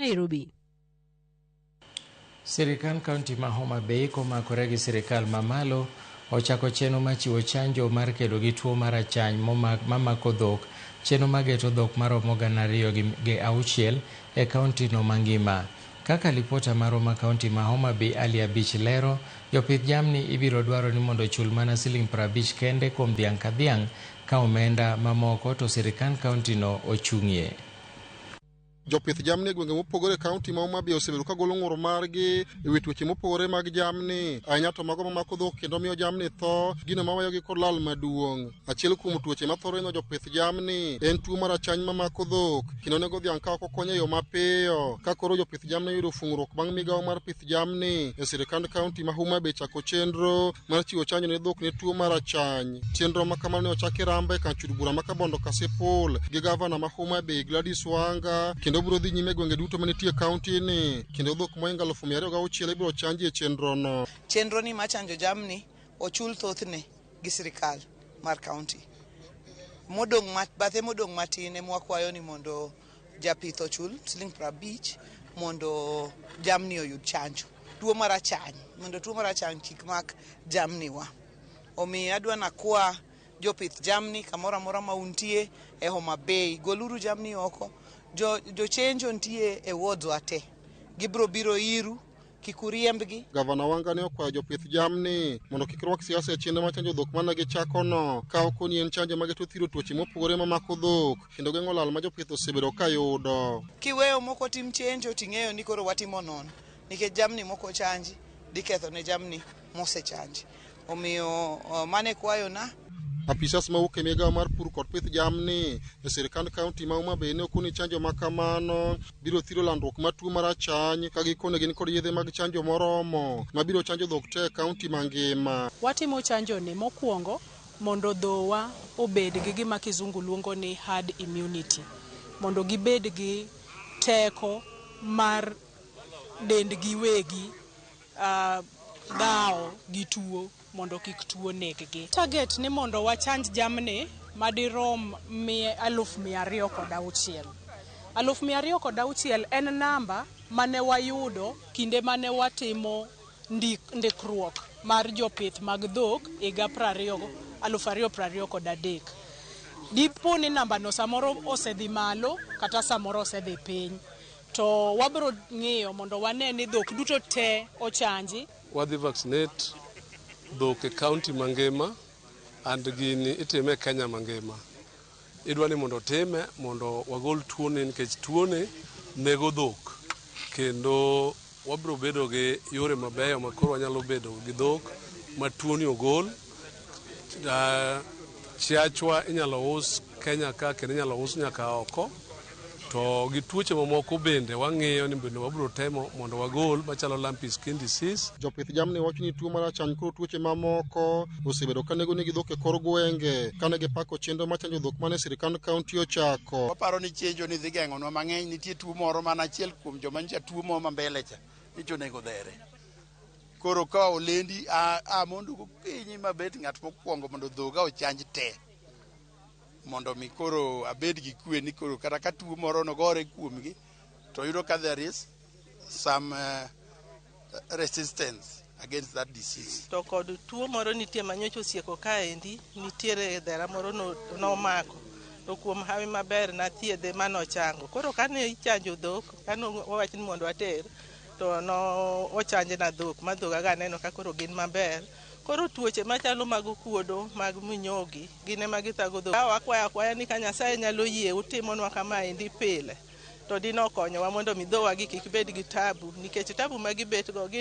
Nairobi. Sirikal kaunti ma Homa Bay komakore gi sirikal mamalo ochako chenro mar chiwo chanjo mar kedo gi tuo mar achany mamako dhok, chenro mageto dhok maromo 206,000 e kaunti no mangima. Kaka lipota marwa ma kaunti ma Homa Bay Ali Abich lero, jopith jamni ibiro dwaro ni mondo ochul mana siling 50 kende kuom dhiang' ka dhiang' ka omenda mamoko to sirikand kaunti no ochung'ie. Jopith jamni e gwenge mopogore e kaunti ma Homa Bay osebedo ka golo ng'ur margi e wi tuoche mopogore mag jamni, ahinya to mago mamako dhok kendo miyo jamni tho, gino maweyogi kod lal maduong'. Achiel kuom tuoche mathoro hinyo jopith jamni en tuo mar achany mamako dhok kendo nego dhiang' ka ok okony e yo mapiyo. Ka koro jopith jamni oyudo fung'ruok bang' migawo mar pith jamni e sirikand kaunti ma Homa Bay chako chenro mar chiwo chanjo ne dhok ne tuo mar achany. Chenro ma kamano ne ochaki Ramba e kar chud bura ma Kabondo Kasipul gi gavana ma Homa Bay Gladys Wanga, kendo biro dhi nyime e gwenge duto manitie e kaunti ni, kendo dhok mohingo 206,000 ibiro chanji e chenro no. Chenro ni mar chanjo jamni ochul thothne gi sirikal mar kaunti. Modong' bathe modong' matin ema wakwayo ni mondo japith ochul siling 50 mondo jamni oyud chanjo. Tuo mar achany, mondo tuo mar achany kik mak jamni wa. Omiyo adwa nakwa jopith jamni kamoro amora ma untie e Homa Bay, goluru jamni oko. Jochenjo nitie e wards wa te. Gibiro biro iru, kik uriembgi. Gavana Wanga ne okwayo jopith jamni mondo kik rwak siasa e chenro mar chanjo dhok mane gichako no, ka okoni en chanjo mageto thiro tuoche mopogore mamako dhok kendo geng'o lal ma jopith osebedo ka yudo. Kiweyo moko tim chenjo ting'eyo ni koro watimo nono, nikech jamni moko chanji dhi ketho ne jamni mosechanji. Omiyo mane kwayona. Apisas mawuok e migawo mar pur kod pith jamni e sirikand kaunti ma Homa Bay ne okoni chanjo ma kamano biro thiro landruok mar tuo mar achany ka gikone gin kod yedhe mag chanjo moromo mabiro chanjo dhok te e kaunti mangima. Watimo chanjo ni mokwongo mondo dhowa obed gi gima kizungu luongo ni herd immunity, mondo gibed gi teko mar dendgi wegi dhawo gi tuo mondo kik tuo neggi. Target ni mondo wachanj jamni madirom 206,000. 206,000 en namba mane wayudo kinde mane watimo ndikruok mar jopith mag dhok higa 2023. Dipo ni namba no samoro osedhi malo kata samoro osedhi piny. To wabro ng'iyo mondo wane ni dhok duto te ochanji. Wadhi vaccinate dhok e kaunti mangima and gini itime e Kenya mangima. Idwa ni mondo otime mondo wagol tuoni nikech tuoni nego dhok kendo wabiro bedo gi yore mabeyo ma koro wanyalo bedo gi dhok ma tuoni ogol. Chiachwa inyalo us Kenya ka kendo inyalo us nyaka oko. To gi tuoche mamoko bende wang'iyo ni bende wabiro temo mondo wagol machalo lumpy skin disease. Jopith jamni wacho ni tuo mar achany kod tuoche mamoko osebedo ka nego negi dhok e kor gwenge kane gipako chenro mar chanjo dhok mane sirikand kaunti ochako. Waparo ni chenjo ni dhi geng'onwa mang'eny. Nitie tuo moro mana achiel kuom joma nyicha tuo moro ma mbele cha nyicha onego dhere. Koro ka olendi a mondo gokinyi mabet ng'at mokwongo mondo dhoga ochanj te, mondo mi koro abed gi kwe ni koro kata ka tuo moro nogore kuomgi to yudo ka there is some resistance against that disease. To kod tuo moro nitie manyocha osieko kaendi, nitiere dhera moro nomako. To kuom hawi maber nathiedhe manochango. Koro kane ichanjo dhok, kane wawach ni mondo water, to no ochanjna dhok ma dhoga ga aneno ka koro gin maber. Koro tuoche machalo mag okuodo, mag minyogi, gin ema githago dhok. Ka wakwayo akwaya ni ka Nyasaye nyalo yie utimonwa kamaendi pile, to dino konyowa mondo mi dhowagi kik bed gi tabu, nikech tabu ma gibet go gin